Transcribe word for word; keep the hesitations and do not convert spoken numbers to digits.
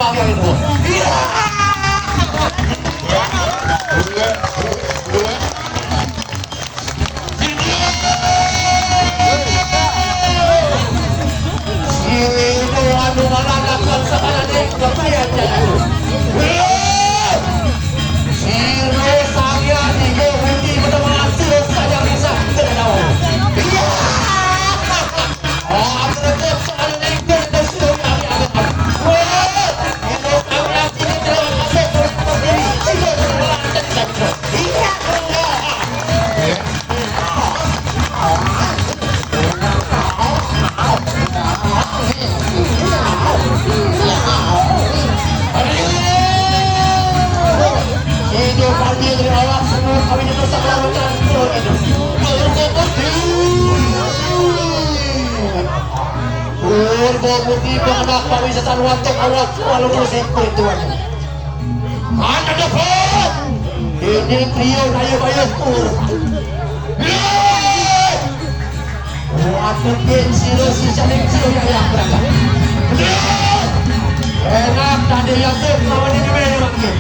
Yang itu. Iya. Sino anu malalaban sa kananing pagkayat niya? Sino sangya niyo hindi mo naman sino sa yang isa? Iya! Purbo Putih, penganak pariwisata Wantok, awak walau musik perhitungan. Mana dapat? Ini trio kayu-kayu tur. Waktu geng silo si saling silo ya, ya, berapa? Enak tadi ya tuh, lawan ini main lagi.